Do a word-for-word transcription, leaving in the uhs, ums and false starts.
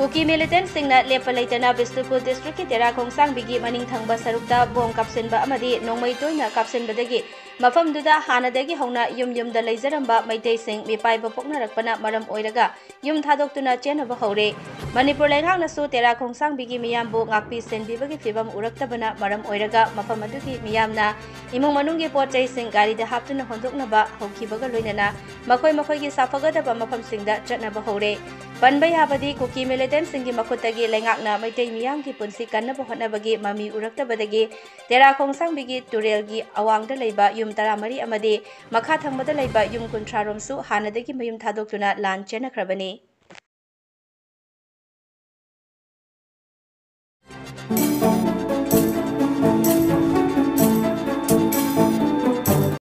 ꯀꯨꯀꯤ ꯃꯤꯂꯤꯇꯦꯟꯠꯁꯤꯡꯅ ꯂꯦꯞꯄ ꯂꯩꯇꯅ ꯕꯤꯁꯅꯨꯄꯨꯔ ꯗꯤꯁꯇ꯭ꯔꯤꯛꯀꯤ ꯇꯦꯔꯥ ꯈꯣꯡꯁꯥꯡꯕꯤꯒꯤ ꯃꯅꯤꯡ ꯊꯪꯕ ꯁꯔꯨꯛꯇ ꯕꯣꯝ ꯀꯥꯞꯁꯤꯟꯕ ꯑꯃꯗꯤ ꯅꯣꯡꯃꯩ ꯇꯣꯏꯅ ꯀꯥꯞꯁꯤꯟꯕꯗꯒꯤ ꯃꯐꯝꯗꯨꯗ ꯍꯥꯟꯅꯗꯒꯤ ꯍꯧꯅ ꯌꯨꯝ ꯌꯨꯝꯗ ꯂꯩꯖꯔꯝꯕ ꯃꯩꯇꯩꯁꯤꯡ ꯃꯤꯄꯥꯏꯕ ꯄꯣꯛꯅꯔꯛꯄꯅ ꯃꯔꯝ ꯑꯣꯏꯔꯒ ꯌꯨꯝ ꯊꯥꯗꯣꯛꯇꯨꯅ ꯆꯦꯟꯅꯕ ꯍꯧꯔꯦ꯫ ꯃꯅꯤꯄꯨꯔ ꯂꯩꯉꯥꯛꯅꯁꯨ ꯇꯦꯔꯥ ꯈꯣꯡꯁꯥꯡꯕꯤꯒꯤ ꯃꯤꯌꯥꯝꯕꯨ ꯉꯥꯛꯄꯤ ꯁꯦꯟꯕꯤꯕꯒꯤ ꯐꯤꯚꯝ ꯎꯔꯛꯇꯕꯅ ꯃꯔꯝ ꯑꯣꯏꯔꯒ ꯃꯐꯝ ꯑꯗꯨꯒꯤ ꯃꯤꯌꯥꯝꯅ ꯏꯃꯨꯡ ꯃꯅꯨꯡꯒꯤ ꯄꯣꯠ ꯆꯩꯁꯤꯡ ꯒꯥꯔꯤꯗ ꯍꯥꯞꯇꯨꯅ ꯍꯣꯟꯗꯣꯛꯅꯕ ꯍꯧꯈꯤꯕꯒ ꯂꯣꯏꯅꯅ ꯃꯈꯣꯏ ꯃꯈꯣꯏꯒꯤ ꯁꯥꯐꯒꯗꯕ ꯃꯐꯝꯁꯤꯡꯗ ꯆꯠꯅꯕ ꯍꯧꯔꯦ꯫ ꯄꯟꯕ ꯌꯥꯕꯗꯤ ꯀꯨꯀꯤ ꯃꯤꯂꯤꯇꯦꯟꯠꯁꯤꯡꯒꯤ ꯃꯈꯨꯠꯇꯒꯤ ꯂꯩꯉꯥꯛꯅ ꯃꯩꯇꯩ ꯃꯤꯌꯥꯝꯒꯤ ꯄꯨꯟꯁꯤ ꯀꯟꯅꯕ ꯍꯣꯠꯅꯕꯒꯤ ꯃꯃꯤ ꯎꯔꯛꯇꯕꯗꯒꯤ ꯇꯦꯔꯥ ꯈꯣꯡꯁꯥꯡꯕꯤꯒꯤ ꯇꯨꯔꯦꯜꯒꯤ ꯑꯋꯥꯡꯗ ꯂꯩꯕ ꯌꯨꯝ ꯇꯔꯥꯃꯔꯤ ꯑꯃꯗꯤ ꯃꯈꯥ ꯊꯪꯕꯗ ꯂꯩꯕ ꯌꯨꯝ ꯀꯨꯟꯊ꯭ꯔꯥ ꯔꯣꯝꯁꯨ ꯍꯥꯟꯅꯗꯒꯤ ꯃꯌꯨꯝ ꯊꯥꯗꯣꯛꯇꯨꯅ ꯂꯥꯟ ꯆꯦꯟꯅꯈ꯭ꯔꯕꯅꯤ꯫